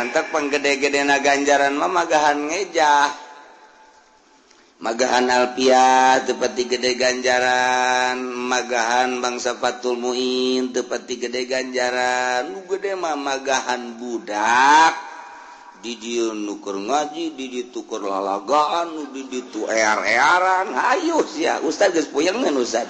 Mantak panggede-gedena ganjaran mah magahan ngejah. Magahan alpiah teu pati gede ganjaran, magahan bangsa Fathul Muin teu pati gede ganjaran. Nu gede mah magahan budak. Di dieu nu keur ngaji, di ditu keur lalagaan, di ditu ear-earan. Hayu sia, ustaz geus puyeng ngeun ustaz.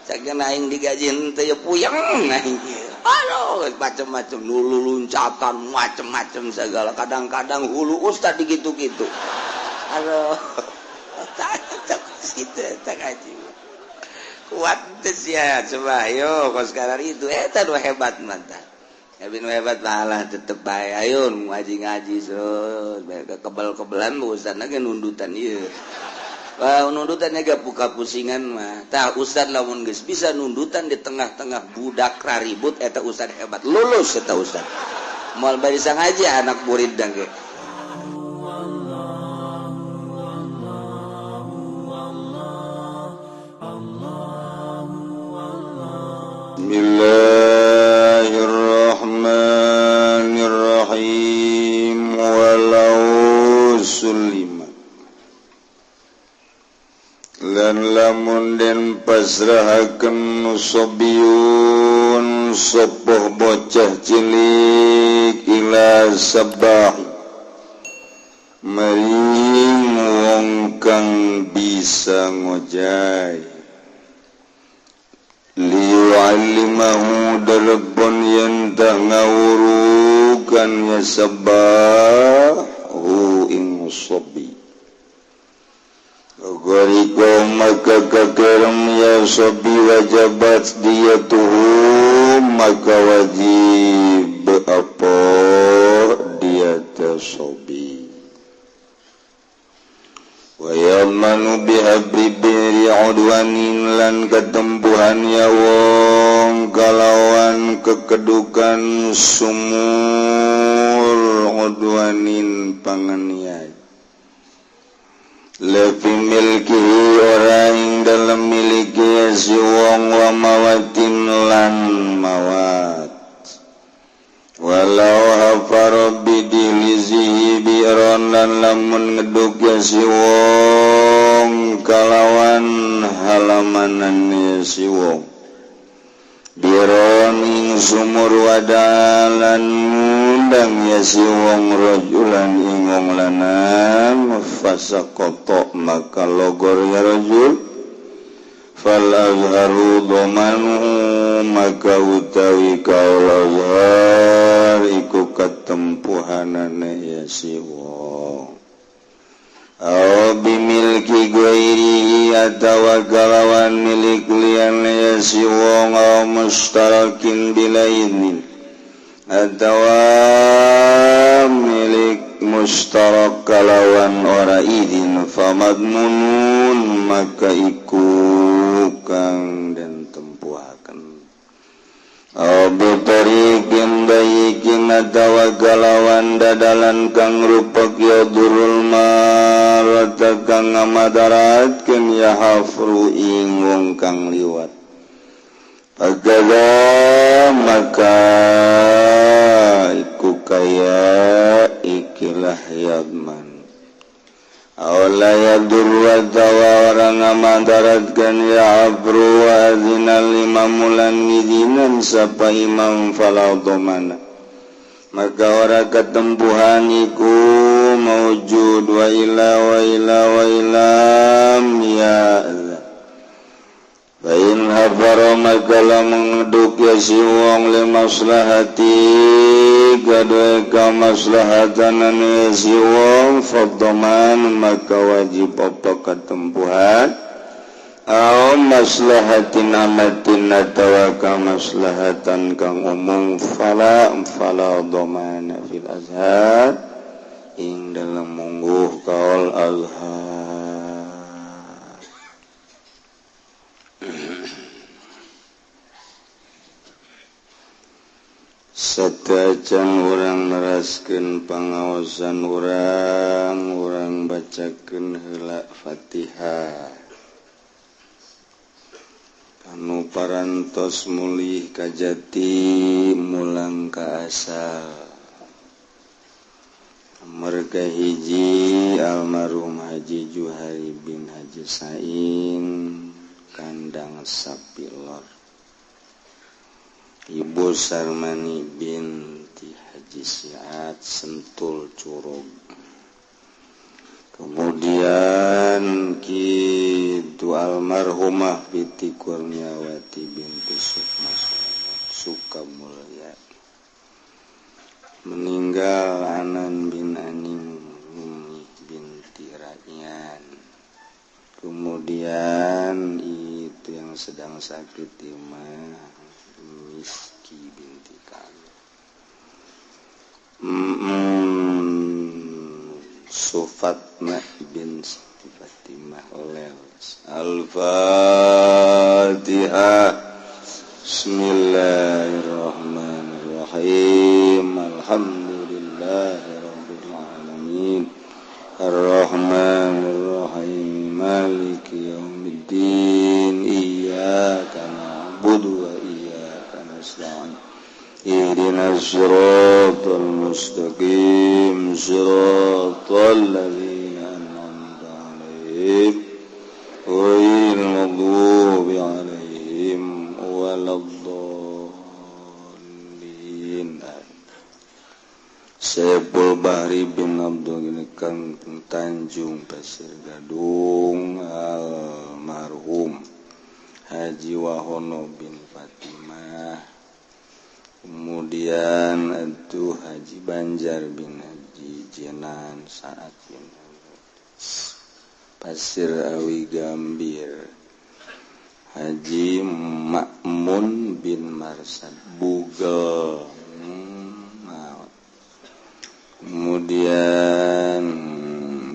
Sageuna aing digaji henteu ya puyeng aing. Aduh, macem-macem nulu luncatan macem-macem segala, kadang-kadang hulu ustaz digitu-gitu. Aduh. Tak gitu tak ngaji. Kuat teh sia coba ayo kos sekarang itu eta nu hebat mantap. Tapi nu hebat malah tetep bae ayo ngaji-ngaji so kebel-kebelan ustaz ge nundutan ieu. Wah, nundutan ge buka pusingan mah. Tah ustaz lamun geus bisa nundutan di tengah-tengah budak raribut eta ustaz hebat. Lulus eta ustaz. Moal bari ngaji anak murid dang ge. Bismillahirrahmanirrahim. Walau sulima lan lamun den pasrahakeun sobiyun sopoh bocah cilik ila sabah maring wong kang bisa ngojay liyu'allimahu darebon yen tah ngawurukan ya sabahu ing sobi Goriko maka kakerem ya sobi wajabat diyatuhu maka wajib apa dia sobi wa yamanu bihabri biri udwanin lan ketempuhan ya wong kalawan kekedukan sumur udwanin panganiaya lefi milkihi orang dalam miliki si wong wa mawatin lan mawat walau hafaro bidilizihi bi'ron lan lamun ngeduk ya si wong kalawan halamanan ya si wong bi'ron ing sumur wadalan ngundang ya si wong rajulan ing wong lanang fasaqata maka logor ya rajul fal azharu dhamanu maka utawi kaul azhar iku katempuhanane ya si wong aw bimilki ghairihi atawa kalawan milik liyane ya si wong aw mustarakin bilainin atawa milik mustarak kalawan ora idin famadmunun maka iku kang den tempuhaken aw bitariqin bayikin atawa kalawan dadalan kang rupek ya durul marata kang ngamadaratkeun ya hafru ing wong kang liwat pagada maka iku kaya ikilah yadman awla yadur wa tawa orang ngamadaratkeun ya hafru wa azinal imamulan ngizinan sapa imam fala dhamana maka ora ketempuhan iku maujud wa ila wa ila wa ilam ya fa in hafara maka lamun ngeduk ya si wong li maslahati kadue ka maslahatan ya si wong fadhaman maka wajib apa ketempuhan aw maslahatin amatin atawa ka maslahatan kang umum fala fala dhamana fil azhar ing dalam mungguh kaul azhar. Satacan urang neraskeun pangaosan urang, urang bacakeun heula Fatihah. Anu parantos mulih kajati mulang ka asal. Mereka hiji almarhum Haji Juhari bin Haji Sain Kandang Sapi Lor, Ibu Sarmani binti Haji Siat Sentul Curug. Kemudian kitu almarhumah Fiti Kurniawati binti Sukma Sukamulya, meninggal Anan bin Aning binti Rayan. Kemudian itu yang sedang sakit imah Miski binti Kamil. Sufatna bin Siti Fatimah Leles. Al-Fatihah. Bismillahirrahmanirrahim. Alhamdulillahirabbil alamin. Arrahmanirrahim. Maliki yaumiddin. Iyyaka na'budu wa iyyaka nasta'in. Ihdinas siratal mustaqim, siratal ladzina an'amta 'alaihim ghairil maghdubi 'alaihim waladdallin. Saiful Bahri bin Abdul Ghani Kang Tanjung Pasir Gadung, almarhum Haji Wahono bin Fatimah. Kemudian itu Haji Banjar bin Haji Jenan Saat bin Pasir Awi Gambir, Haji Makmun bin Marsad Bugel. Kemudian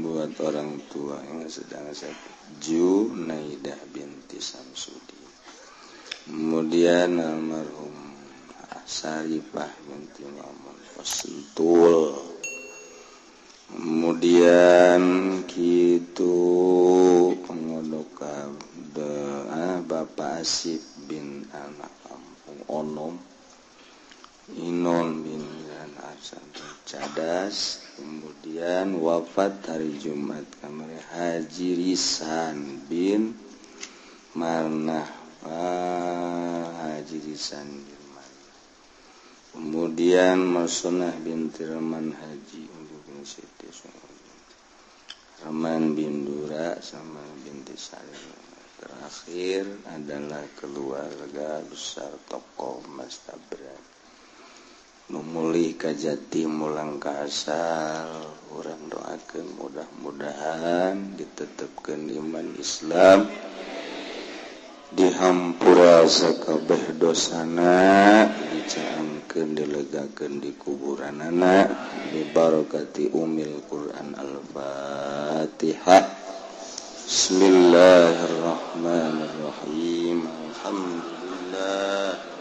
buat orang tua yang sedang sakit, Junaidah binti Samsudin. Kemudian almarhum Sarifah binti Mamun Sentul. Kemudian kitu pengodoka Bapak Asif bin anak kampung Onom, Inon bin Arsan Cadas. Kemudian wafat hari Jumat kemarin Haji Risan bin Marnah, Haji Risan bin Marnah. Kemudian Marsunah binti Rahman Haji bin Siti Rahman bin Dura sama binti Salim. Terakhir adalah keluarga besar tokoh Mas Tabran. Numulih kajati mulang ka asal, urang doakeun mudah-mudahan ditetepkeun iman Islam, dihampura sakabeh dosana, dicaangkeun dilegakeun di kuburanana, bibarakati umil Quran. Al-Fatihah. Bismillahirrahmanirrahim. Alhamdulillah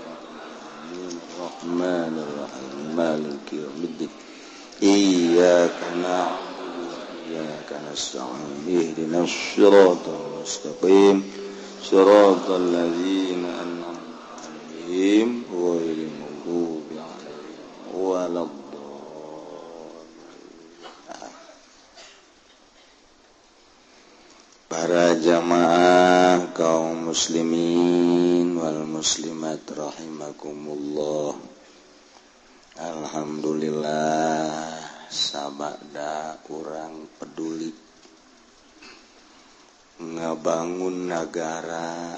Rahmanirrahim. Maliki yaumiddin. Iyyaka na'budu wa iyyaka nasta'in. Ihdinas siratal mustaqim. Siratal ladzina an'amta 'alaihim ghairil maghdubi 'alaihim waladdallin. Para jamaah kaum muslimin wal muslimat rahimakumullah. Alhamdulillah sabada urang peduli ngabangun nagara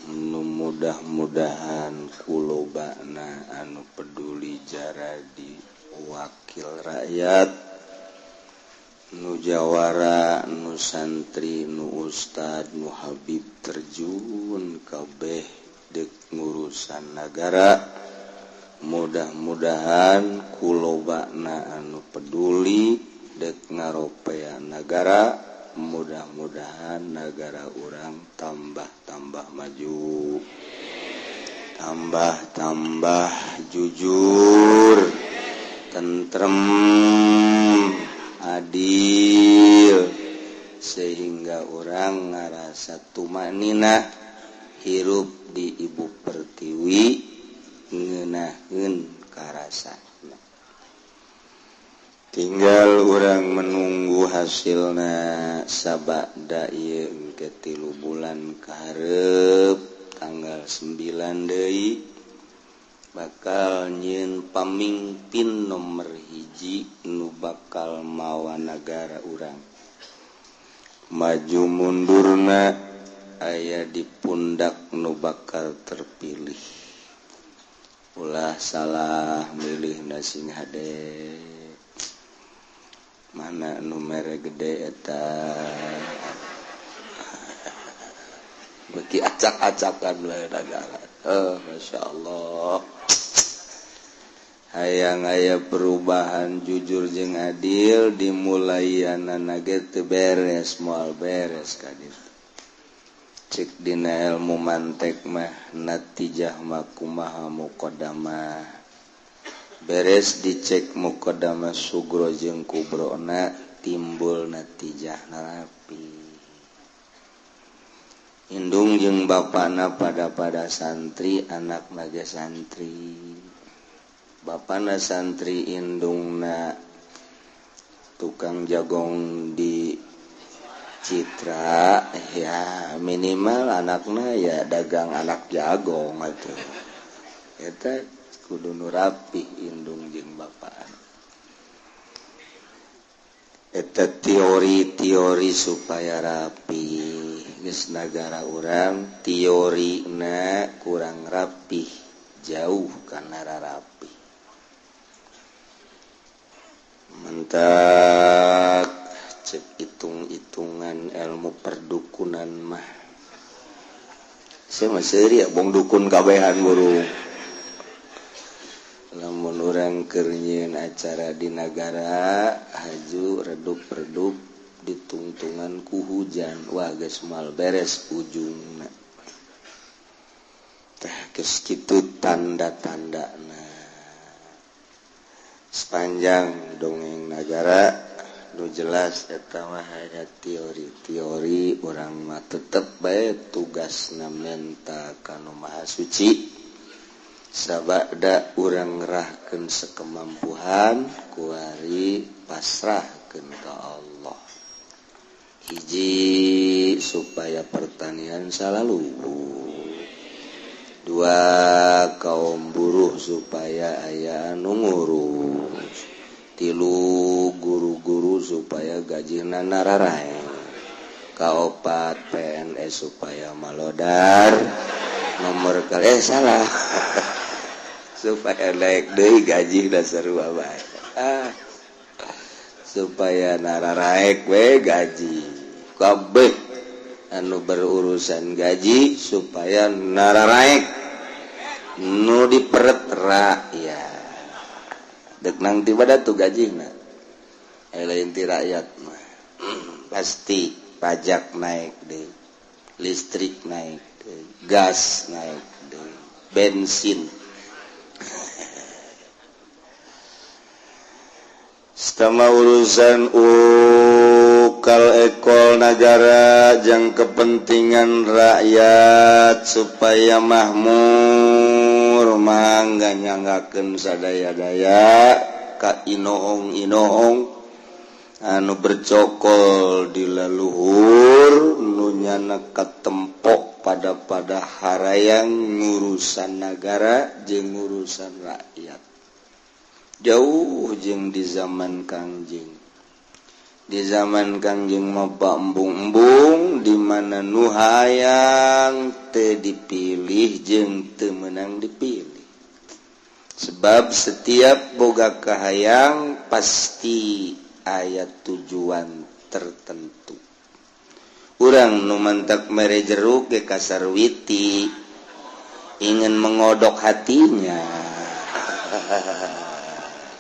nu mudah-mudahan kulobana anu peduli jaradi wakil rakyat, nu jawara, nu santri, nu ustad, nu habib terjun kabeh dek ngurusan nagara. Mudah-mudahan kulobana anu peduli dek ngaropea nagara, mudah-mudahan nagara urang tambah-tambah maju, tambah-tambah jujur, tentrem, adil, sehingga orang ngarasa tumaninah hirup di Ibu Pertiwi ngeunaheun karasana. Tinggal urang menunggu hasilna sabada ieu ke 3 bulan kaharep, tanggal 9 deui bakal nyieun pamimpin nomor 1 nu bakal mawa nagara urang maju mundurna aya di pundak nu bakal terpilih. Ulah salah milih na, sing hade. Mana nu mere gede eta beki acak-acakan we nagara. Oh, Masya Allah, hayang aya perubahan jujur jeung adil dimulai anak teu beres, moal beres ka ditu. Cek dina ilmu mantek mah, natijah mah kumaha muqaddamah. Beres dicek muqaddamah sugro jeung kubrona, timbul natijah rapi. Indung jeung bapana pada pada santri, anak mage santri. Bapana santri, indungna tukang jagong di Citra ya, minimal anaknya ya dagang anak jagong atuh. Eta kudu nu rapih indung jeung bapak. Eta teori-teori supaya rapi. Geus nagara urang teorina kurang rapih, jauh kana rapi. Mentak cek hitung-hitungan ilmu perdukunan mah, saya masih ya bong dukun kabehan burung. Lamun urang keur nyieun acara di nagara haju redup-redup ditungtungan ku hujan, wah, geus moal beres ujungna. Tah, geus kitu tanda-tandana. Sepanjang dongeng nagara nu jelas eta mah hanya teori-teori. Urang mah tetep bae tugasna menta ka Nu Maha Suci. Sabada urang ngerahkeun sekemampuan, kuari pasrahkeun ka Allah. Hiji, supaya pertanian selalu. Dua, kaum buruh supaya aya anu ngurus. Tilu, guru-guru supaya gajina nararae. Kaopat, PNS supaya malodar. Nomor kali, eh, salah, supaya naik deui gaji dasar bae. Ah, supaya nararaek we gaji kabeh anu berurusan gaji, supaya nararaek nu diperet rakyat. Dek nang tiba tuh gaji na, eh, lain ti rakyat mah. Pasti pajak naik deh, listrik naik deh, gas naik deh, bensin. Setama urusan ukal ekol negara jang kepentingan rakyat supaya makmur, mangga nyanggakeun sadaya-daya ka inohong-inohong anu bercokol di leluhur nu nyana katempok pada pada harayang ngurusan negara jeung urusan rakyat. Jauh jeung di zaman Kangjeng. Di zaman Kangjeng mah embung-embung di mana nu hayang teu dipilih jeung teu meunang dipilih, sebab setiap boga kahayang pasti aya tujuan tertentu. Urang nu mantak mere jeruk ge kasarwiti ingin mengodok hatinya.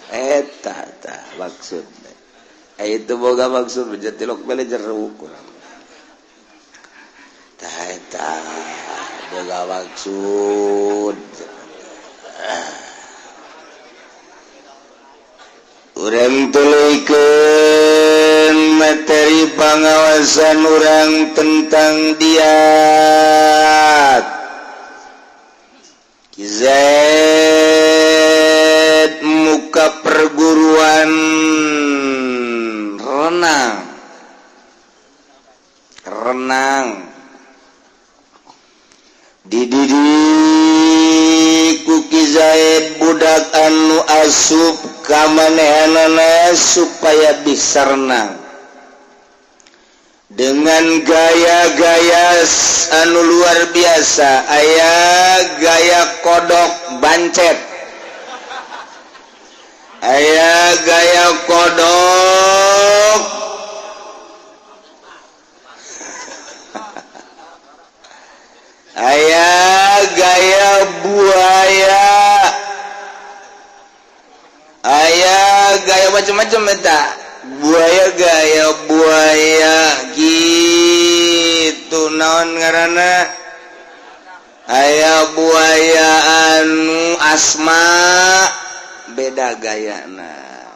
Eta tah maksud, eh, itu boga maksud menjetilok bele jeruk kurang. Tah, eta boga maksud. Urang tuluykeun materi pengawasan urang tentang diat. Ki Zaid muka perguruan. Jagoan renang renang, dididik ku Ki Zaid budak anu asup ka manehanana supaya bisa renang dengan gaya-gaya anu luar biasa. Aya gaya kodok bancet, aya gaya kodok, aya gaya buaya, aya gaya macam-macam eta buaya, gaya buaya gitu. Naon ngaranna, aya buaya anu asma, beda gaya. Nah,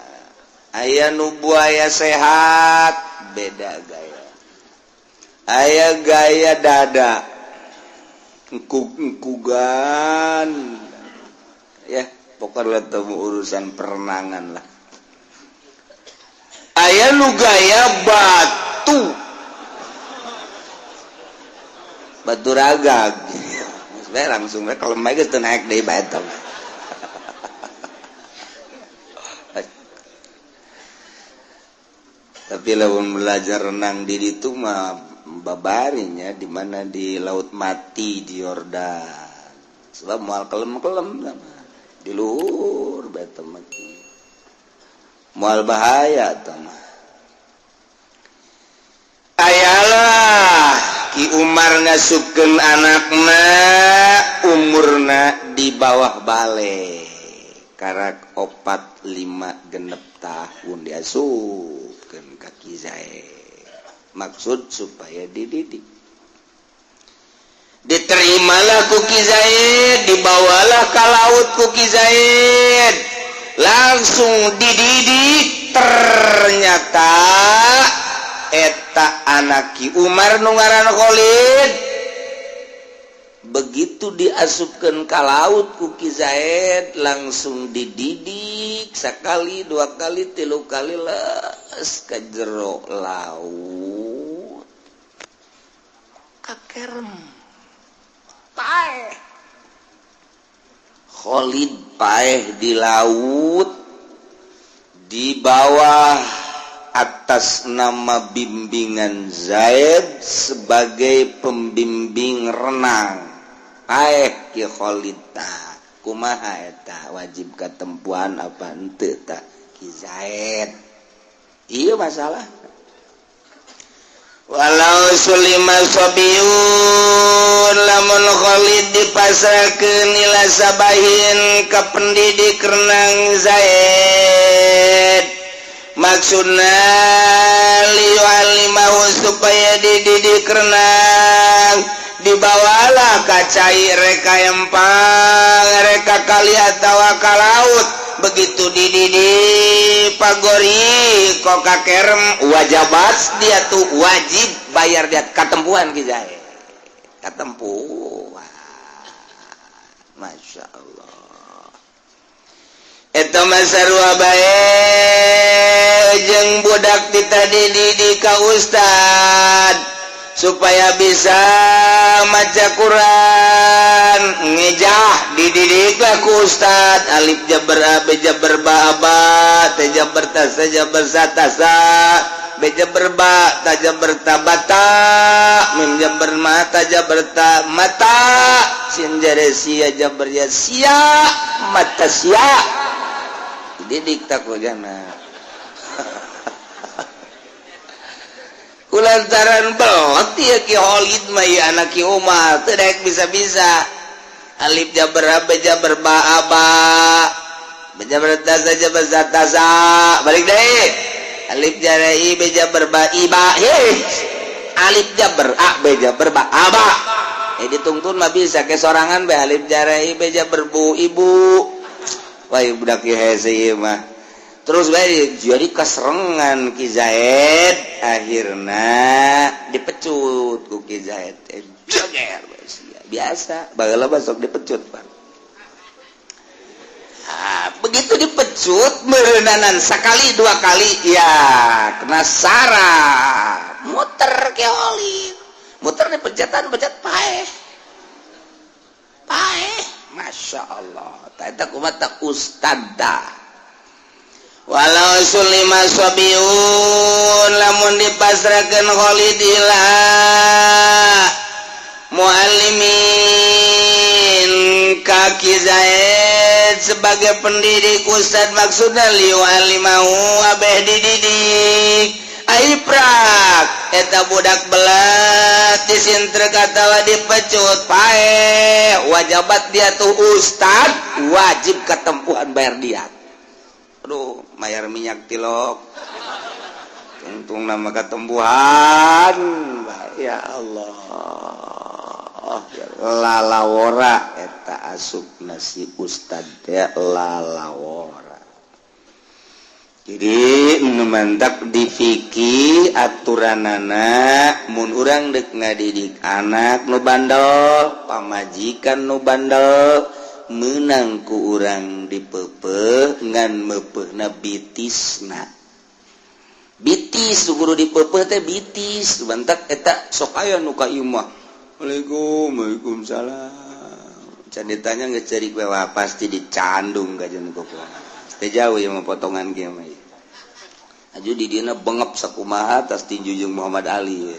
aya nu buaya sehat, beda gaya. Aya gaya dada engkug-engkugan ya. Pokoknya temu urusan perenangan lah. Aya nu gaya batu, batu ragag. Saya langsung kalau mereka tuh naik dari batu. Tapi lamun belajar renang di itu mah babarinya di mana, di Laut Mati di Yordan. Sebab moal kelem-kelem di luhur batu mati, moal bahaya mah. Ayalah Ki Umar ngasupkeun anakna umurna di bawah bale karak 4 5 6 tahun diasupkeun ka Ki Zaid, maksud supaya dididik. Diterimalah ku Ki Zaid, dibawalah ke laut ku Ki Zaid, langsung dididik. Ternyata eta anak Ki Umar nu ngaran Khalid, begitu diasupkeun ka laut ku Ki Zaid langsung dididik sekali, dua kali, tilu kali, les ke jero laut, kakerem, paeh. Khalid paeh di laut di bawah atas nama bimbingan Zaid sebagai pembimbing renang. Paeh Ki Khalid. Tah, kumaha eta, wajib katempuan apa henteu tah Ki Zaid? Iya, masalah. Walau sulima sobiyun, lamun Khalid dipasrahkeun ila sabahin ka pendidik renang Zaid, maksudna liyu'allimahu supaya dididik renang, dibawalah ka cai, rek ka empang, rek ka kali atawa ka laut. Begitu dididik pagori kok kakerem, wajabat dia tuh, wajib bayar dia, katempuan Ki Zaid, katempuan. Masya Allah, eta mah sarua bae jeung budak di tadi didik ka ustad supaya bisa maca Quran, ngejah, dididiklah ku ustad alif jabar a, b jabar ba, ba ta jabar ta, sa jabar sa, tasa, b jabar ba, ta jabar ta, bata, mim jabar ma, ta jabar ta, mata, sin jare sia, jabar ya, sia, mata sia. Didik tak jana kulantaran belot ya Ki Khalid mah ya, anak Ki Umar teu daek bisa-bisa alif jabar a, b jabar ba, aba, b jabar ta, sa jabar sa, tasa. Balik deui, alif jare i, b jabar ba, iba. Heh, alif jabar a, b jabar ba, aba. Eh, ditungtun mah bisa ke sorangan be. Alif jare i, b jabar bu, ibu. Wah, budak ieu hese ieu mah. Terus bae jadi kaserengan Ki Zaid, akhirna dipecut ku Ki Zaid. Joger biasa baheula mah sok dipecut, Pak. Ah, begitu. Jadi pecut meureunanan sakali dua kali ya kena saraf, muter ke oli, muter di pencetan pencet paeh paeh. Masya Allah, tak kumaha tak ustad dah. Walau sulima sobiun, lamun dipasrahkeun Khalid ila muallimin ka Ki Zaid sebagai pendidik ustad, maksudna liyu'allimahu abeh dididik. Ai prak eta budak belat disintrek atawa dipecut paeh, wajabat dia tuh ustad, wajib ketempuhan bayar dia. Aduh, bayar minyak tilok untung nama ketempuhan. Ya Allah, lalawora eta asup nasi ustad ya lalawora. Jadi mantap di fikih aturanana, mun urang dek ngadidik anak nu bandel, pamajikan nu bandel, menang ku urang dipepe ngan meupeuhna bitisna, bitis guru dipepe teh bitis. Bantak eta sok aya nu ka imah, "Waalaikum." "Waalaikumsalam." Can ditanya geus ceurik we, wah pasti dicandung kajian ku. Teu jauh ya mah potongan kieu mah. Aju di dieuna bengep sakumaha tas tinju jeung Muhammad Ali.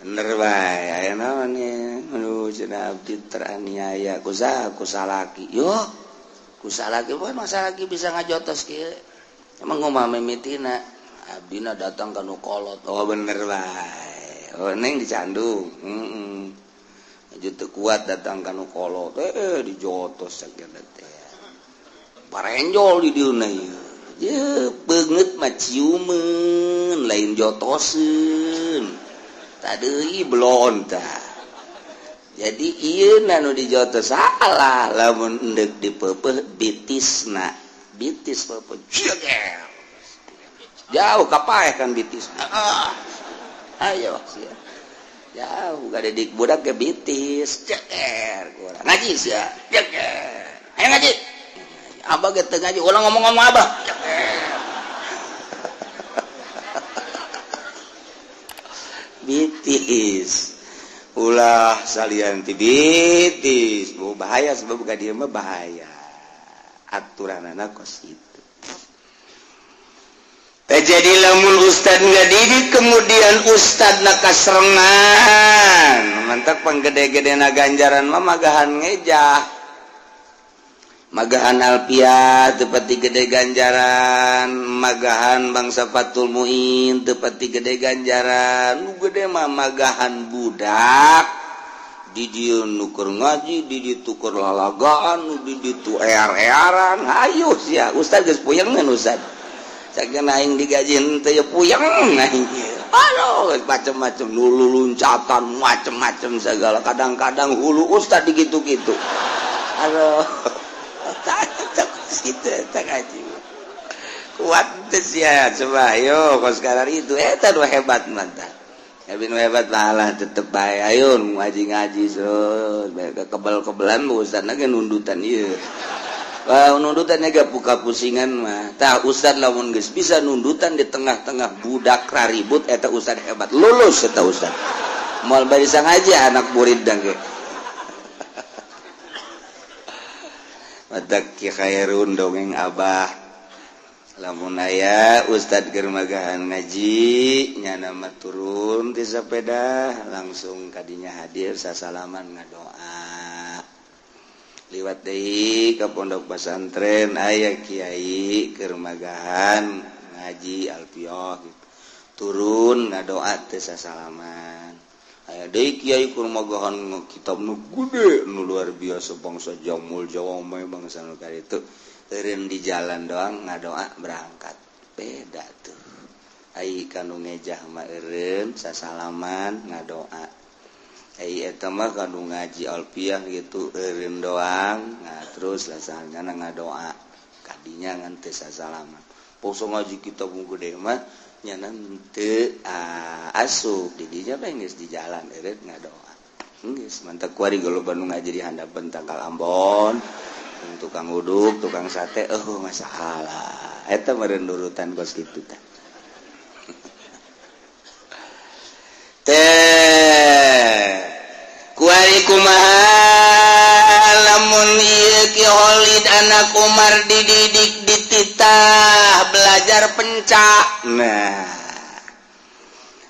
Bener bae, aya naon ye? "Aduh," cenah, "abdi teraniaya." "Ku saha?" "Ku salaki." Yo, ku salaki mah salaki bisa ngajotos kieu. Emang ngomah mimitina? "Abdina datang ka nu kolot." Oh, bener bae. Oh, neng dicandung. Heeh. Aju teu kuat datang ka nu kolot. Eh, dijotos sakieu teh. Parenjol di dieuna ieu. Ye, beungeut mah ciumeun, lain jotoseun. Tadi belon tah. Jadi ieu nu dijotos salah lamun endek dipeupeuh bitisna. Bitis peupeuh. Jauh kapaeh kan bitis. Ah. Ayo sia. Jauh gak didik budak ke bitis. Ceker kurang. Ngaji sia. Ceker. Ayo ngaji. Abah ge teu ngaji, ulah ngomong-ngomong abah. Ceker. Bitis. Ulah salian ti bitis. Bu bahaya sebab ka dieu mah bahaya. Aturanana kos kitu. Jadi lamun ustad nggak didik kemudian ustad na kaserengan, mantap panggede-gede na ganjaran mah magahan ngejah, magahan alpiah teu pati gede ganjaran, magahan bangsa Fatul Muin teu pati gede ganjaran. Nu gede mah magahan budak di dieu nuker ngaji, di ditu keur lalagaan, nu di ditu ear-earan. Hayu sia, ustad geus puyengeun. Ustad sakeun aing digaji henteu ya puyeng aing. Aduh, macem-macem nulu loncatan macem-macem segala, kadang-kadang hulu ustad digitu-gitu. Aduh, tak gitu eta ngaji kuat teh sia. Coba ayo kos sekarang itu eta nu hebat mantap. Tapi nu hebat malah tetep bae, ayo ngaji-ngaji so kebel-kebelan ustad ge nundutan ieu. Wah, nundutannya gak buka pusingan mah. Tah ustad lamun geus bisa nundutan di tengah-tengah budak raribut, eta ustad hebat. Lulus eta ustad. Moal bari sangaja anak murid dang ge. Matak ki khairun dongeng abah. Lamun aya ustad keur magahan ngaji, nyana mah turun ti sepeda langsung kadinya hadir sasalaman ngadoa. Liwat deui ka pondok pesantren aya kiai keur magahan ngaji alfiah gitu. Turun ngadoa teh sasalaman. Aya deui kiai keur magahan kitab nu gede nu luar biasa bangsa jamul jawame bangsa nu karitu, eureun di jalan doang ngadoa berangkat. Beda tuh. Ai kanu ngejah mah eureun sasalaman ngadoa. Ai eta mah kanu ngaji alfiah gitu eureun doang, nah terus lasana ngadoa kadinya ngan teu sasalaman. Poso ngaji kitab nu gede mah nyana teu asup di dinya bae geus di jalan eureun ngadoa. Geus mantap kuari gelo Bandung ngaji di handapeun tangkal Ambon. Tukang uduk, tukang sate, oh masalah. Eta meureun urutan kos kitu teh. Teh kuari kumaha lamun ieu Ki Kholid anak Umar dididik dititah belajar pencak. Nah,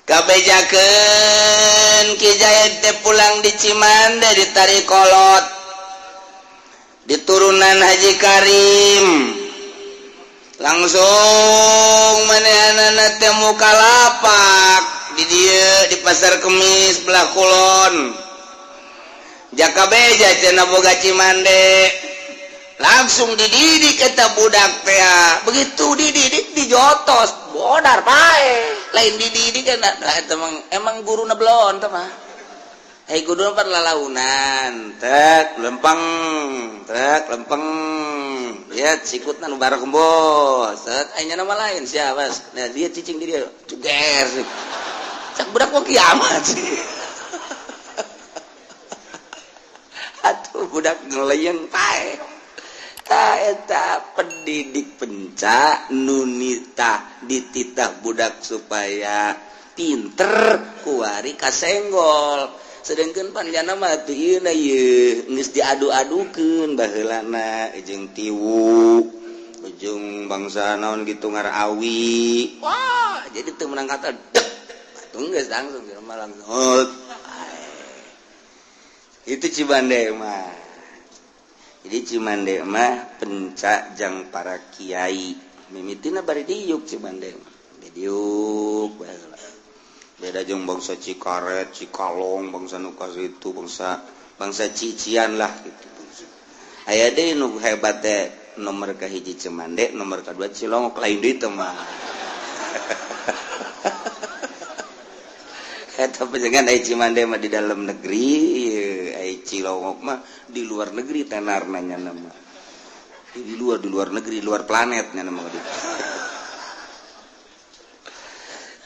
kabejakeun Ki Zaid teh pulang di Cimande ditarik kolot di turunan Haji Karim langsung manehanana teh muka lapak di dieu di Pasar Kemis belah kulon. Jaka beja cenah boga Cimande langsung dididik eta budak teh. Begitu dididik dijotos bodar pae lain dididik kan eta emang emang guruna belon teh mah. Hei guru pan lalaunan tek lempeng tek lempeng ya sikutna nu bareng bos set aya nama lain siapa nah dia cicing di dia cuger cak budak kok kiamat sih. Atuh budak ngeleyeng pae ta eta pendidik pencak nunita dititah budak supaya pinter kuari kasenggol. Sedangkan panjana mah teu ieu ieu geus diadu-adukeun baheulana jeung tiwu jeung bangsa naon gitu ngarawi. Wah, jadi teu meunang kata dek atuh geus langsung mah langsung. Itu Cimande mah. Jadi Cimande mah pencak jang para kiai mimitina bari diuk Cimande mah. Diuk baheula. Beda jeung bangsa Cikaret, Cikalong, bangsa nu itu, bangsa bangsa Cician lah gitu. Aya deui nu hebat teh nomor kahiji Cimande, nomor kadua Cilongok, lain deui teh mah. Eta panjenengan aya Cimande mah di dalam negeri, aya Cilongok mah di luar negeri tenarna nya mah. Di luar negeri, luar planet nya mah gitu.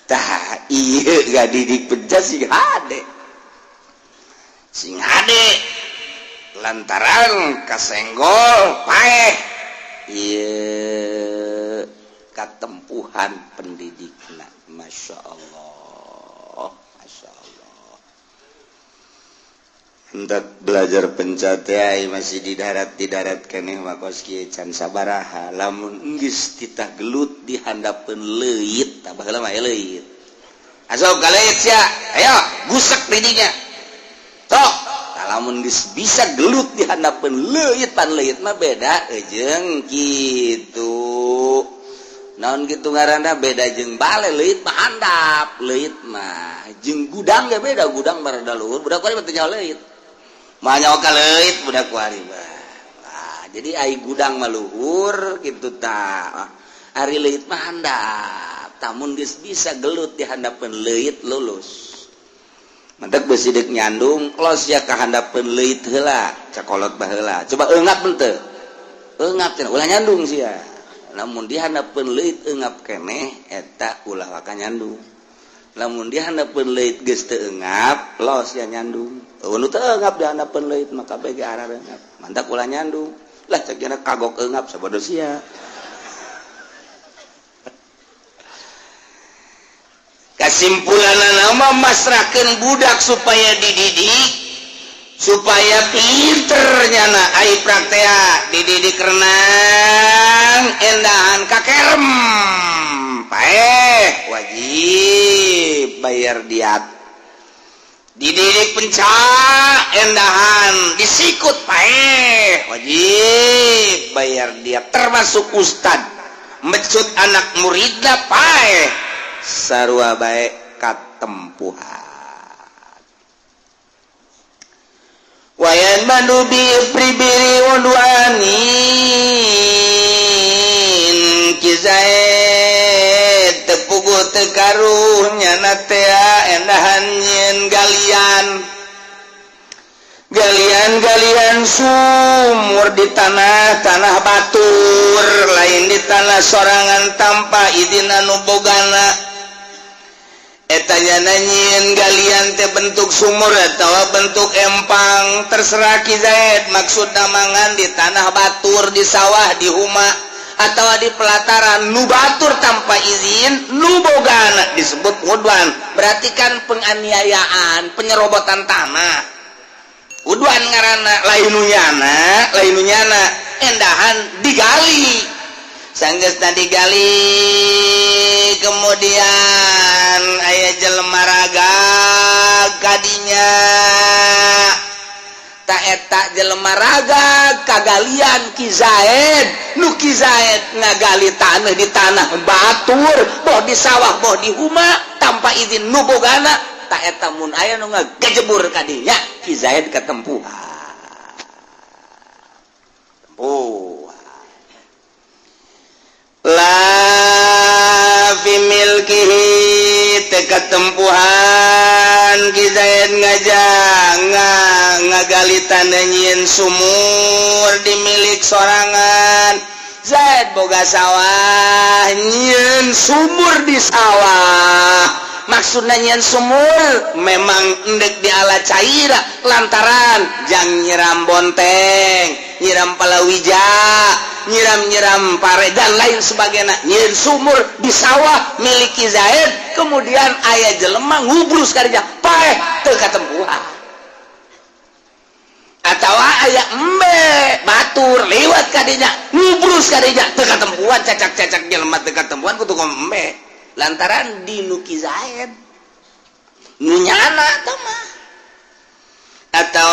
Tah iya gak didik pencak sing hade sing hade lantaran kasenggol paeh iya katempuhan pendidikna. Masya Allah, Masya Allah. Hendak belajar pencak teh masih di darat keneh mah kos kieu can sabaraha lamun geus titah gelut di handapeun leuit tah baheula mah leuit asok ka leuit sia ayo gusek di dinya tok lamun geus bisa gelut di handapeun leuit pan leuit mah beda jeung kitu naon kitu ngaranna beda jeung bale leuit mah handap leuit mah jeung gudang ge beda gudang barada luhur budak kuari mah teu nyaho leuit manyawa ka leuit budak kuari mah. Nah, jadi ai gudang mah luhur kitu tah ari leuit mah handap tamun geus bisa gelut di handapeun leuit lulus mentek besi deuk nyandung los ya ka handapeun leuit heula cakolot baheula coba eungap henteu eungap cenah ulah nyandung sia lamun di handapeun leuit eungap keneh eta ulah waka nyandung lamun di handapeun leuit geus teu eungap los ya nyandung nu teu eungap di handapeun leuit maka bege arareungap mantak ulah nyandung lah cek cenah kagok eungap sabodo sia. Kesimpulan nama masrahkeun budak supaya dididik supaya pinter nyana ai praktea dididik renang endahan kakerem paeh wajib bayar diat dididik pencak endahan disikut paeh wajib bayar diat termasuk ustad mecut anak muridna paeh sarua bae katempuhan. Wayan mandu bi pribiri waduanin kizaid tepugu tekaruhnya natea endahan nyen galian galian-galian sumur di tanah-tanah batur lain di tanah sorangan tanpa izin anu bogana. Etanya nanyin galian teh bentuk sumur atau bentuk empang, terserah Ki Zaid. Maksud mangan di tanah batur, di sawah, di huma, atau di pelataran nu batur tanpa izin nu bogana disebut udwan. Berarti kan penganiayaan, penyerobotan tanah, udwan ngaranna. Lain nu nyana, lain nu nyana endahan digali. Sanggeusna digali, kemudian aya jelema ragag kadinya. Tah, eta jelema ragag kagalian Ki Zaid, nu Ki Zaid ngagali tanah di tanah batur, boh di sawah, boh di huma, tanpa izin nu bogana. Tah, eta mun aya nu ngagejebur kadinya, Ki Zaid ketempuhan tempuhan. La fi milkihi, teu katempuhan Ki Zaid ngajang ngagali tanah nyieun sumur di milik sorangan. Zaid boga sawah, nyieun sumur di sawah. Maksudnya nyieun sumur memang endek di ala caira, lantaran jang nyiram bonteng, nyiram palawija, nyiram-nyiram pare, dan lain sebagainya. Nyieun sumur di sawah milik Ki Zaid, kemudian aya jelema ngubrus kadinya, paeh teu katempuhan. Atau aya embe batur lewat kadinya, ngubrus kadinya, teu katempuhan. Cacak-cacak jelema teu katempuhan kudu embe, lantaran di nu Ki Zaid, nu nyana mah. Atau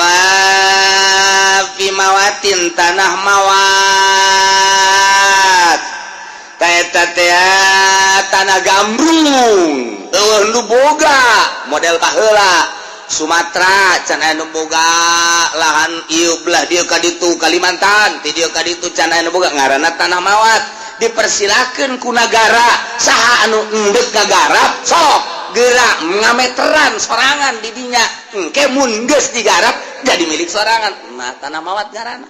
fi mawatin, tanah mawat. Eta teh tanah gambrung, euweuh nu boga. Model baheula Sumatera can aya nu boga lahan ieu, belah dieu ka ditu Kalimantan, ti dieu ka ditu can aya nu boga, ngaranna tanah mawat. Dipersilakeun ku nagara, saha anu endek ngagarap, sok gerak ngameteran sorangan di dinya. Engke mun geus digarap, jadi milik sorangan. Nah, tanah mawat ngaranna.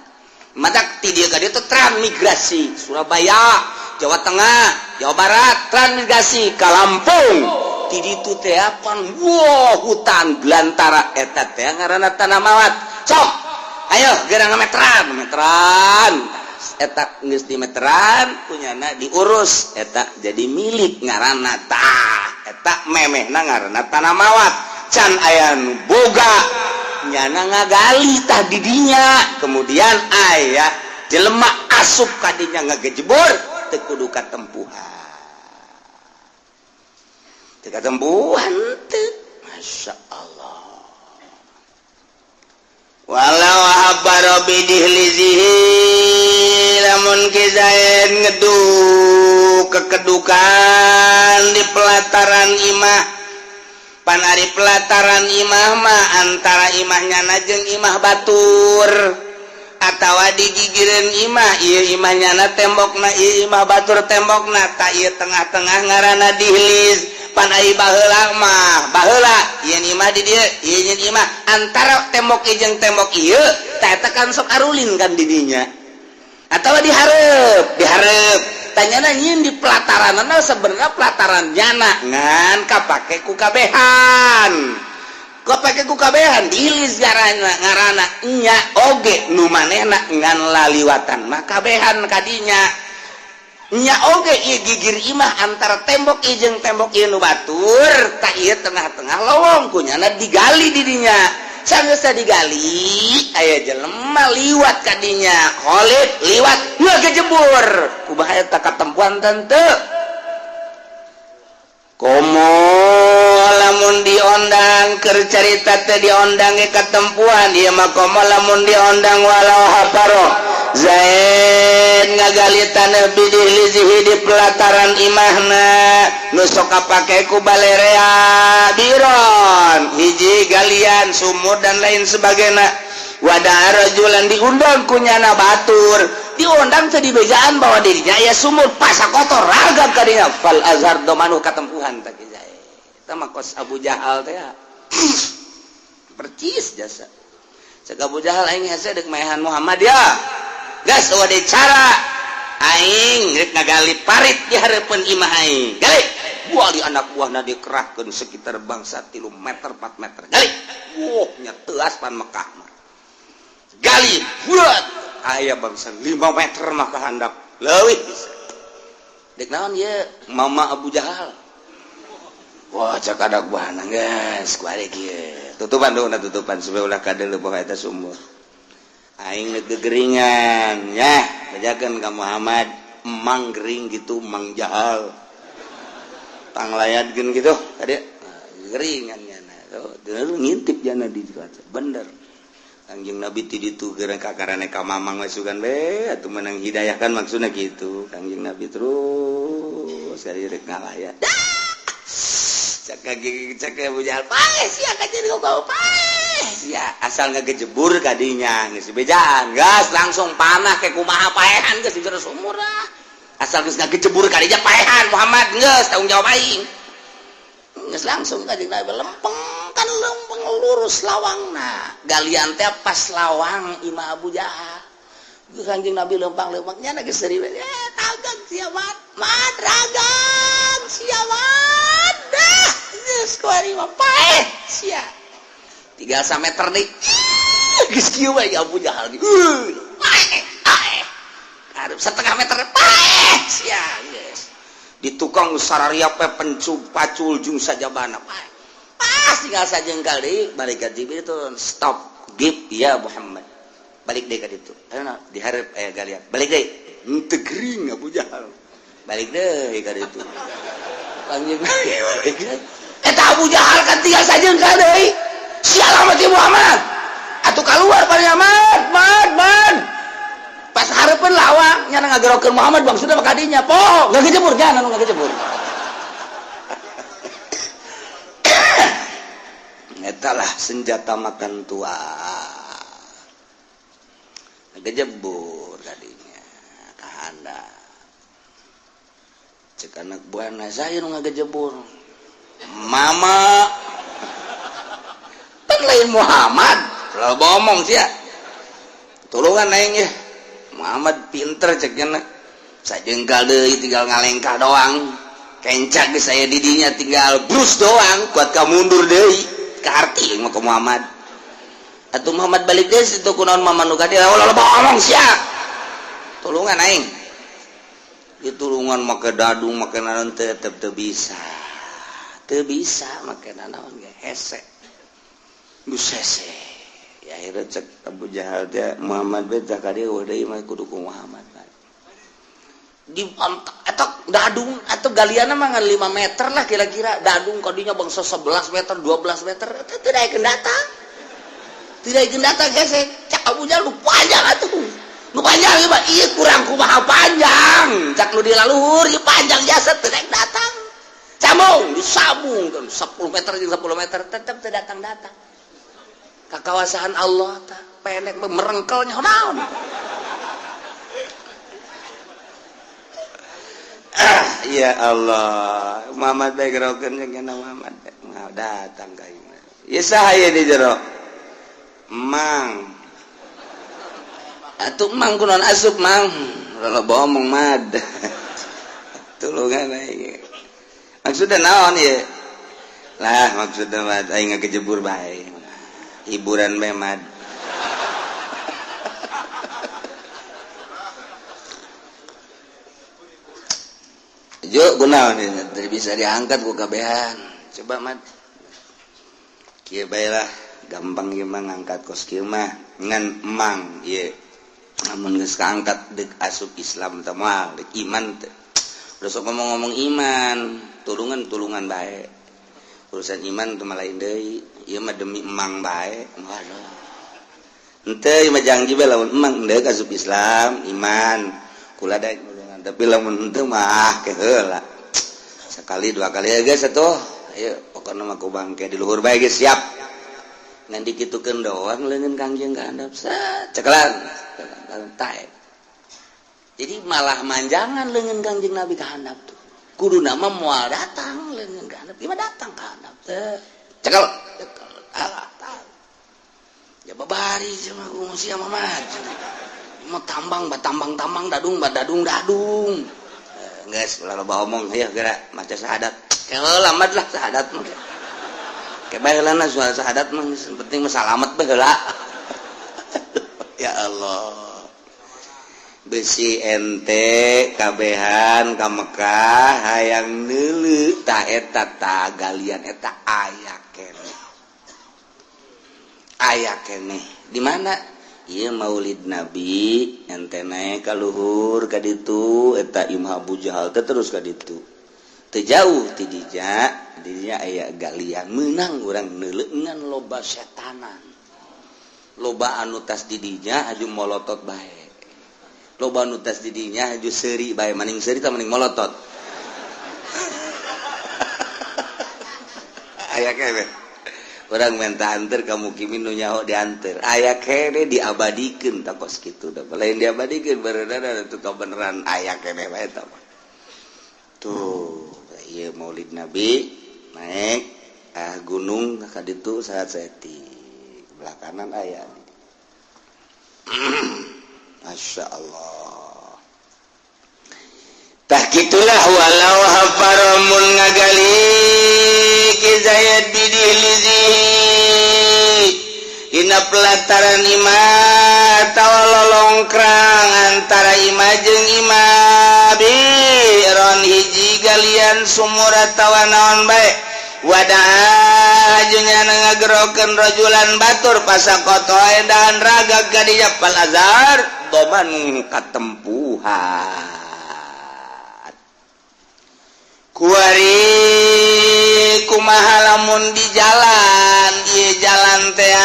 Matak ti dieu ka dieu transmigrasi Surabaya, Jawa Tengah, Jawa Barat, transmigrasi ka Lampung. Ti ditu teh pan, wah, hutan belantara. Eta teh ngaranna tanah mawat. Sok ayo geura ngameteran, meteran. Eta geus dimeteran, punyana diurus, eta jadi milik ngaranna. Tah, eta memehna ngaranna tanah mawat, can aya nu boga. Nyana ngagali tah di dinya, kemudian aya jelema asup kadinya ngagejebur, teu kudu katempuhan, teu katempuhan teu. Masya Allah. Walau habaro bidihlizihi, lamun Ki Zaid ngeduk kekedukan di pelataran imah. Pan ari pelataran imah mah antara imahnya jeung imah batur atawa digigireun imah. Ieu imah nyana tembokna, ieu imah batur tembokna. Tah, ieu tengah-tengah ngaranna dihliz. Pan ai baheula mah, baheula ieu imah di dieu, ieu nyeun imah, antara tembok ieu jeung tembok ieu, tah, eta kan sok arulin kan di dinya atau dihareup, dihareup. Tanyana nyieun di pelataran, sebenarnya pelataran nyana ngan kapake ku kabehan, kapake ku kabehan. Dihliz ngaranna, ngaranna nya oge nu manehna ngan laliwatan mah kabehan kadinya. Nya oge ieu gigir imah, antara tembok ieu jeung tembok ieu nu batur. Tah, ieu tengah-tengah lowong, kunyana digali di dinya. Sanggeus digali, aya jelema liwat kadinya, Khalid liwat ngagejebur, kumaha eta, katempuan teu? Komo lamun diondang, keur carita teh diondang ge katempuan ieu mah. Komo lamun diondang, walau hafaro, Zaid ngagali tanah bidihlizihi di pelataran imahna nu sok kapake ku balerea, biron, hiji galian sumur dan lain sebagainya. Wadah rajulan, diundang kunyana batur, diundang teh dibejaan bahwa dirinya aya sumur, pasa kotor ragam kadinya, fal azhar domanu, katempuhan teh Ki Zaid. Eta mah kos Abu Jahal teh percis jasa. Cek Abu Jahal, "Aing hese deuk maehan Muhammad ya. Gas, eueuh deui cara. Aing rek ngagali parit di hareupeun imah aing. Gali." Wali anak buahna dikerahkeun sekitar bangsa 3 meter 4 meter. Gali. Wah, nya teuas pan Mekah mah. Gali buat aya bangsa 5 meter mah ka handap. Leuwih bisa. Dek naon ieu? Mama Abu Jahal. Wah, cak anak buahna geus kuari kieu. Tutupan dulu, tutupan supaya ulah kadeuleu boh eta sumur. Aing geus gegeringan ya, bejakeun ka Muhammad, emang gering gitu, emang jahal. Tanglayatkeun gitu tadi geringan nya. Tuh, ngintip jana di bener. Kangjeng Nabi ti ditu geura kakarane ka mamang we sugan be atuh menang hidayah kan maksudna kitu. Kangjeng Nabi terus kali rek ngalayat. Cak cak Abu Jahal paeh sia ka jadi kau paeh sia asal ngagejebur kadinya geus bejaan gas langsung panah ke kumaha paehan geus di jero sumur ah. Asal geus ngagejebur kadinya paehan Muhammad geus tanggung jawab aing. Geus langsung kanjeng Nabi lempeng kan lempeng lurus lawangna. Galian teh pas lawang imah Abu Jahal. Kanjeng Nabi lempang-lempang nya geus seuri we. Ragang sia mat, mat ragang sia mat. Dah geus kuari mah paeh sia. Tinggal sameter deui. Geus kieu we Abu Jahal. Paeh, paeh. Karep setengah meter paeh sia geus. Di tukang sarariap we pencuk pacul jeung sajabana paeh. Pas tinggal sajengkal deui balik ka Jibril itu stop gip ya Muhammad. Balik deui ka ditu. Ayo dihareup aya galian. Balik deui. Henteu gering Abu Jahal. Balik deui ka ditu. Kangjeng balik deui. Eta Abu Jahal kan tinggal sajengkal deui. Sial mati Muhammad. Atuh keluar pada Mat, Mat, Mat. Pas hareupeun lawang nya ngagerokeun Muhammad bang sudah kadinya. Po, ngagejebur nya anu ngagejebur. Eta lah senjata makan tua. Ngejebur kadinya kahanda. Cek anak buahna saya nu ngagejebur. Mama kan lain Muhammad, lalu ngomong sia. Tulungan aing ya. Muhammad pinter cek nya. Sajengkal deui tinggal ngalengkah doang. Kencak geus saya didinya tinggal brus doang, kuat ka mundur deui. Kaarti mah ka Muhammad. Atuh Muhammad balik deui situ kunaon mama nu ka dieu ulah loba ngomong sia. Tulungan aing. Ditulungan make dadung make naon tetep teu bisa. Teu bisa make naon ge hese. Geus hese. Ya akhirnya cek Abu Jahal teh Muhammad be tah ka dieu deui mah kudu ku Muhammad. Di atau dadung atau galiana mah ngan 5 meter lah kira-kira. Dadung kadinya bangsa 11 meter, 12 meter itu tidak akan datang. Tidak akan datang gesek. Cak Abu Jahal lu panjang atuh. Lu panjang ieu mah ieu kurang kumaha panjang. Cak lu di laluhur ieu panjang jasa tidak datang. Sambung, disambung kan 10 meter jeung 10 meter tetap tidak datang-datang. Ka kawasan Allah tah pendek merengkelnya naon. Ya Allah, Muhammad bae gerokeun jeung kana Muhammad datang ka imah. Ieu saha ieu di jero? Mang. Atuh mang kunaon asup mang. Loba omong mad. Tulungan aing. Maksudna naon ieu? Lah maksudna mah aing ngagejebur bae. Hiburan bae mad. Jo gunaon ieu bisa diangkat ku kabehan. Coba mad. Kieu bae lah, gampang ieu mah ngangkat kos kieu mah ngan emang ieu. Lamun geus kaangkat deuk asup Islam teh moal deuk iman teh. Udah sok ngomong-ngomong iman, tulungan-tulungan bae. Urusan iman teh mah lain deui, ieu mah demi emang bae. Waduh. Henteu ieu mah janji bae lamun emang deuk asup Islam, iman. Kula da nulungan, tapi lamun henteu mah ke heula. Sekali dua kali ya geus atuh. Ayo pokona mah ku bangke di luhur bae geus siap. Ngan dikitukeun doang leungeun Kangjeng ka handap. Cekelan. Taek. Jadi malah manjangan leungeun Kangjeng Nabi ka handap tuh. Kudu nama moal datang leungeun ka handap. Gimana datang ka handap teh? Cekel. Cekel. Alah, tah. Ya babari cenah ku sia Muhammad. Mau tambang ba tambang-tambang dadung ba dadung-dadung. Geus ulah loba omong ayo geura maca syahadat. Kalau lambat lah sahadat mah. Kayak baheulana soal sahadat mah penting mah salamet baheula. Ya Allah. Besi ente kabehan ka Mekah hayang neuleu ta eta ta galian eta aya keneh. Aya keneh. Di mana? Ieu Maulid Nabi ente naik ka luhur ka ditu eta Imam Abu Jahal teh terus ka ditu. Teu jauh ti dinya, dinya aya galian meunang urang neuleu ngan loba setanan. Loba anu tas di dinya aju molotot bae. Loba nu tas di dinya aju seuri bae, maning seuri tah maning molotot. Aya keneh. Urang minta anter ka mukimin nu nyaho dianter. Aya keneh diabadikeun tah kos kitu da. Lain diabadikeun beneran itu kebenaran aya keneh bae tah. Tuh, ieu Maulid Nabi naik gunung ka ditu saat saeutik. Belah kanan aya. Masya Allah. Tah kitulah walau hafaramun ngagali ki Zaid bidihlizi dina pelataran imah atawa lolongkrang antara imah jeung imah biron hiji galian sumur atawa naon bae wadah jeung ngagerokeun rajulan batur pasakoto edan raga kadinya pal azhar doman katempuhan kuari kumaha lamun di jalan ieu jalan teh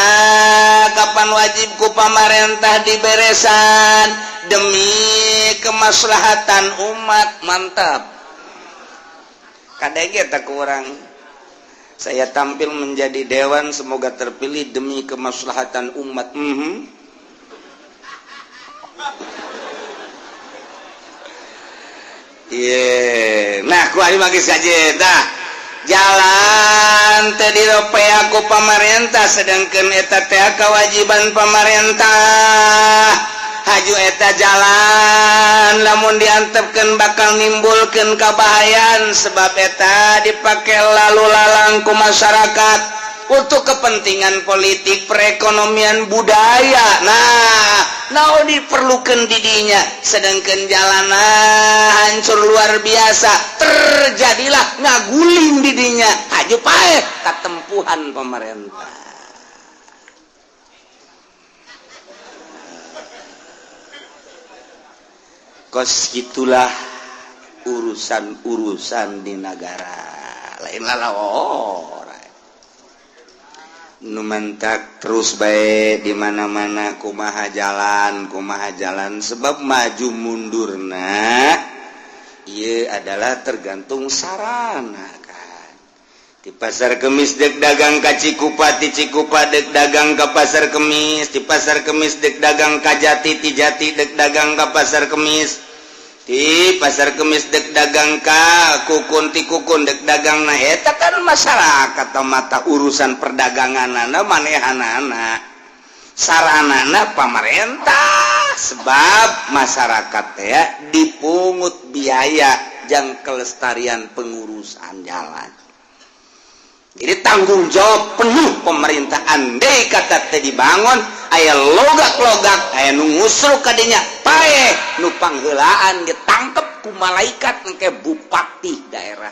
kapan wajib ku pamarentah diberesan demi kemaslahatan umat. Mantap kadege tak kurang. Saya tampil menjadi dewan semoga terpilih demi kemaslahatan umat. Yeah. Nah, ku ari mah geus tah. Jalan teh diropea ku pamarentah sedangkeun eta teh kewajiban pamarentah. Haju eta jalan lamun diantepkeun bakal nimbulkeun kabahayan sebab eta dipake lalu lalang ku masyarakat untuk kepentingan politik, perekonomian, budaya. Nah, naon diperlukan didinya sedangkan jalanan hancur luar biasa, terjadilah ngaguling didinya haju paeh katempuhan pemerintah. Kos gitulah urusan-urusan di negara lain lalawor nu mentak terus bae di mana-mana kumaha jalan sebab maju mundurna ieu adalah tergantung sarana kan. Di pasar Kemis dek dagang ka Cikupa, di Cikupa dek dagang ka pasar Kemis, di pasar Kemis dek dagang ka Jati, ti Jati dek dagang ka pasar Kemis, di pasar Kemis dek dagang ka Kukun, ti Kukun dek dagang. Nah eta kan masyarakat mata urusan perdaganganana manehanana saranana pamarentah sebab masyarakat ya dipungut biaya jang kelestarian pengurusan jalan. Jadi tanggung jawab penuh pemerintah. Andai kata teh dibangun aya logak-logak aya nu ngusruk kadinya paeh nu pangheulaan ditangkep ku malaikat engke bupati daerah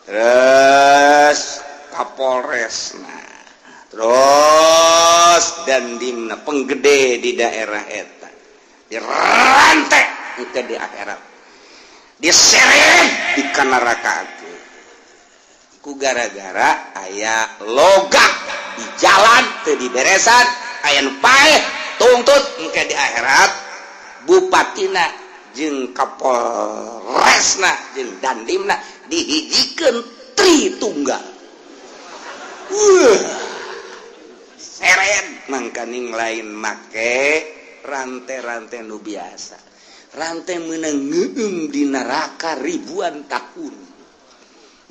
terus kapolres nah terus dandimna penggede di daerah eta dirantek engke di akhirat diseret di kanaraka ku gara-gara aya logak di jalan teu diberesan aya nu paeh tuntut engke di akhirat bupatina jeung kapolresna jeung dandimna dihijikeun tri tunggal. Seret mangkaning lain make rantai-rantai nu biasa, rantai meunang ngeung di neraka ribuan tahun.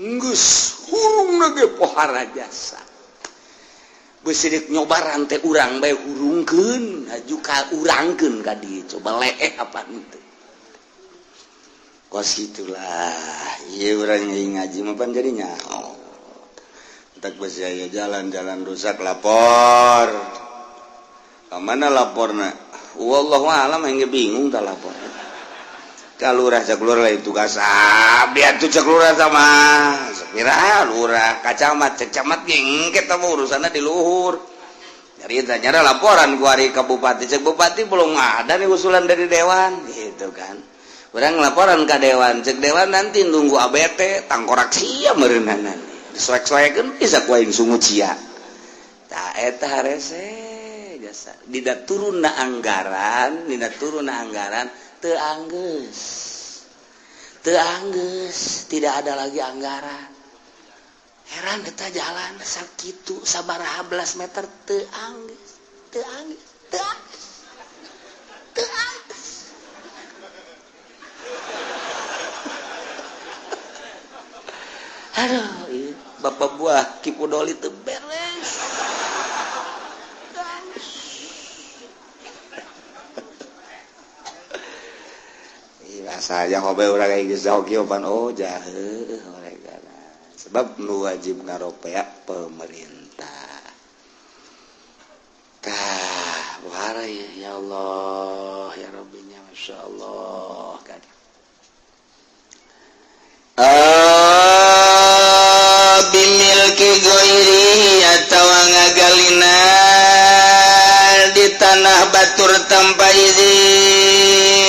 Geus hurung ge pohara jasa. Beusirik nyoba rantai urang bae hurungkeun, haju ka urangkeun ka dieu coba leeh apa henteu. Kos itulah ieu urang ngaji mah pan jadi nyaho. Entak besi aya jalan-jalan rusak lapor. Ka mana laporna? Wallahu a'lam aing bingung tah lapor. Ka lurah cek lurah lain tugas abdi atuh cek lurah sama. Sapira lurah ka camat cek camat ge engke tah urusanna di luhur. Nyarita nyara laporan ku ari ka bupati cek bupati belum ada nih usulan dari dewan gitu kan. Urang laporan ka dewan cek dewan nanti nunggu ABT tangkorak sia meureunana. Disoek-soekeun bisa ku aing sungut sia. Tah eta harese jasa dina turunna anggaran, dina turunna anggaran teu anggeus. Teu anggeus, tidak ada lagi anggaran. Heran eta jalan sakitu sabaraha belas meter teu anggeus, teu anggeus, teu anggeus. Teu anggeus. Aduh, ieu bapak buah Ki Pudoli teu beres. Saya hobe urang geus jauh pan oh jahe sebab nu wajib ngaropea pemerintah. Tah warai ya Allah ya Rabbinya masyaallah kan. Bimilki ghairi atawa ngagalina di tanah batur tanpa izin.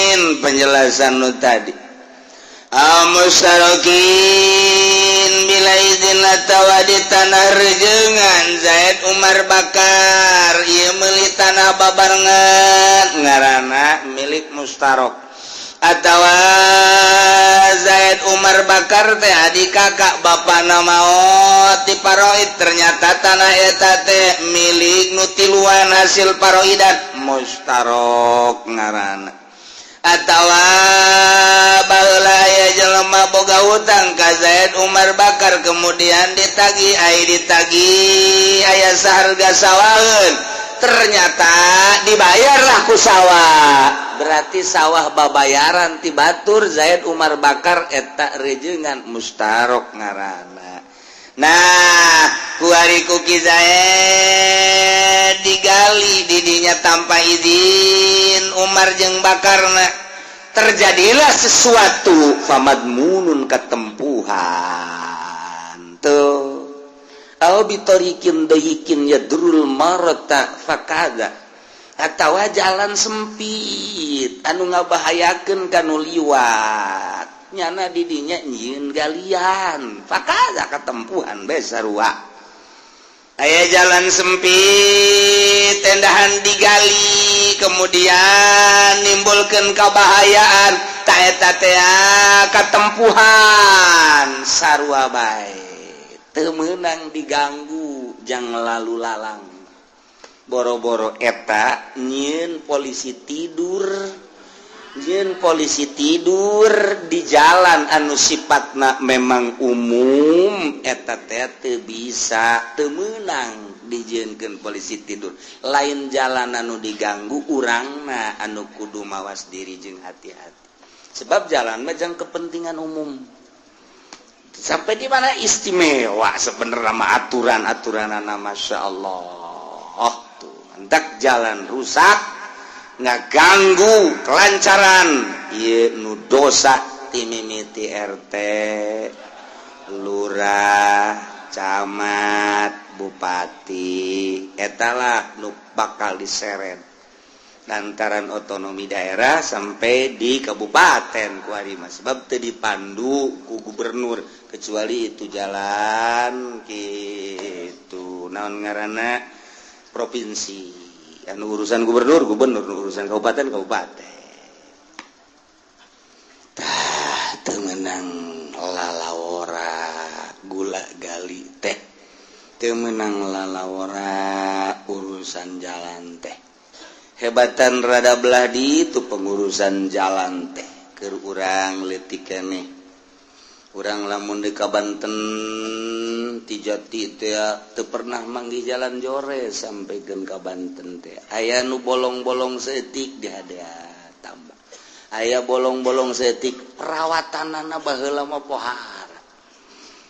Penjelasan nu tadi Amusarokin bila izin atawa di tanah rejengan Zaid Umar Bakar ieu meuli tanah babarengan ngaranna milik mustarok atawa Zaid Umar Bakar teh adik kakak bapana maot di paroid ternyata tanah eta teh milik nu tiluan hasil paroidan mustarok ngaranna atawa baheula aya jelema boga hutang ka Zaid Umar Bakar kemudian ditagih ai ditagih aya saharga sawaheun ternyata dibayarlah ku sawah berarti sawah babayaran ti batur Zaid Umar Bakar eta rejengan mustarok ngaranna. Nah kuari ku Ki Zaid digali didinya tanpa izin Umar jeung Bakarna terjadilah sesuatu famadmunun ketempuhan tuh au bitariqin dayikin yadrul marata fakada atawa jalan sempit anu ngabahayakeun kanu liwat nyana didinya nyieun galian fakada ketempuhan bae sarua aya jalan sempit tendahan digali kemudian nimbulkeun kabahayaan ta eta teh katempuhan sarua bae teu meunang diganggu jang lalu lalang boro-boro eta nyieun polisi tidur Jin polisi tidur di jalan anu sifatna memang umum eta teh teu bisa teu meunang dijieunkeun polisi tidur lain jalan anu diganggu urangna anu kudu mawas diri jeung hati-hati sebab jalan mah jang kepentingan umum sampai di mana istimewa sebenarnya mah aturan-aturanana Masya Allah tuh mentak jalan rusak ngaganggu kelancaran ieu nu dosa ti mimiti RT lurah camat bupati etalah nu bakal diseret lantaran otonomi daerah sampai di kabupaten kuari mah sebab teu dipandu ku gubernur kecuali itu jalan kitu naon ngaranna provinsi anu urusan gubernur gubernur urusan kabupaten kabupaten tah teu meunang lalawora gula gali teh teu meunang lalawora urusan jalan teh hebatan rada belah di itu pengurusan jalan teh keur urang leutik keneh urang lamun di ka Banten ti Jati teh teu pernah manggih jalan jore sampaikan ka Banten teh aya nu bolong-bolong saeutik dihadea tambah Aya bolong-bolong saeutik, perawatanana baheula mah pohara.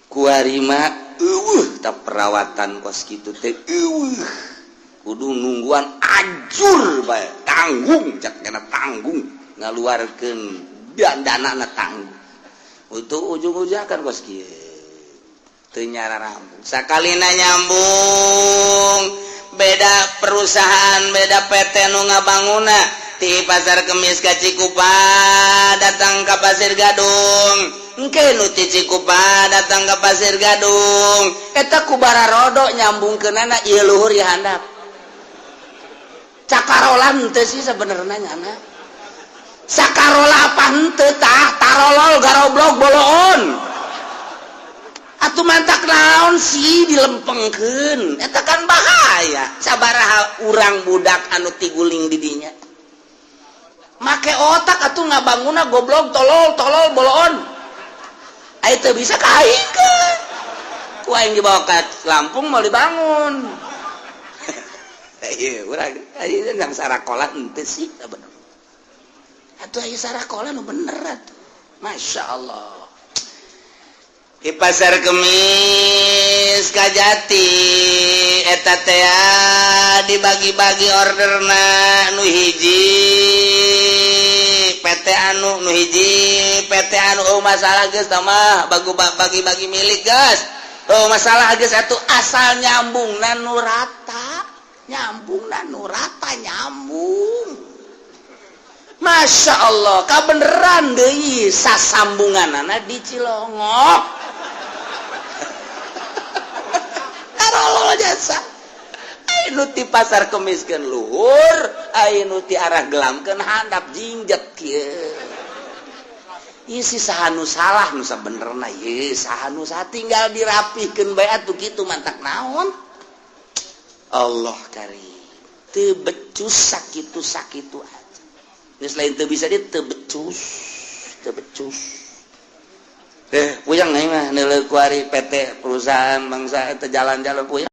Kuari mah eueuh tah perawatan kos kitu teh, eueuh, kudu nungguan ajur bae, tanggung cak kana tanggung ngaluarkeun dan dana na tanggung untuk ujung-ujung kan kos kieu teu nyararampung. Sakalina nyambung, beda perusahaan, beda PT nu ngabanguna. Ti Pasar Kemis ka Cikupa, datang ke Pasir Gadung. Engke nu ti Cikupa datang ke Pasir Gadung, eta ku bararodo nyambungkeunana, ieu luhur ieu handap. Cakarolan teu sih sebenarnya nyana? Sakarola apa henteu tah? Tarolol, garoblok, boloon atuh. Mantak naon sih dilempengkeun eta? Kan bahaya. Sabaraha urang budak anu tiguling di dinya. Make otak atuh ngabanguna, goblok, tolol, tolol, boloon. Ayo, teu bisa kaingkeun ku aing dibawa ke Lampung, mau dibangun. Iya, urang ayo yang sarakola henteu sih bener atuh? Aya sarakola nu bener atuh. Masya Allah, di Pasar Kemis Kajati eta teh dibagi-bagi orderna, nu hiji PT anu, nu hiji PT anu. Oh, masalah geus mah bagu bagi-bagi milik geus. Oh, masalah geus atuh, asal nyambung nu rata, nyambung nu rata, nyambung. Masya Allah, kabeneran deui sasambunganana di Cilongok. Tarolol jasa. Anu ti Pasar Kemiskeun luhur, anu ti arah Gelamkeun handap, jingjet kieu. Ieu si saha nu salah nu sabenerna ieu? Saha nu salah? Tinggal dirapihkeun bae atuh kitu, mantak naon? Allah karim, teu becus sakitu sakitu aja. Geus lain teu bisa, dia teu becus, teu becus. Eh, puyeng aing mah neuleuh kuari PT perusahaan bangsa eta jalan-jalan, puyeng.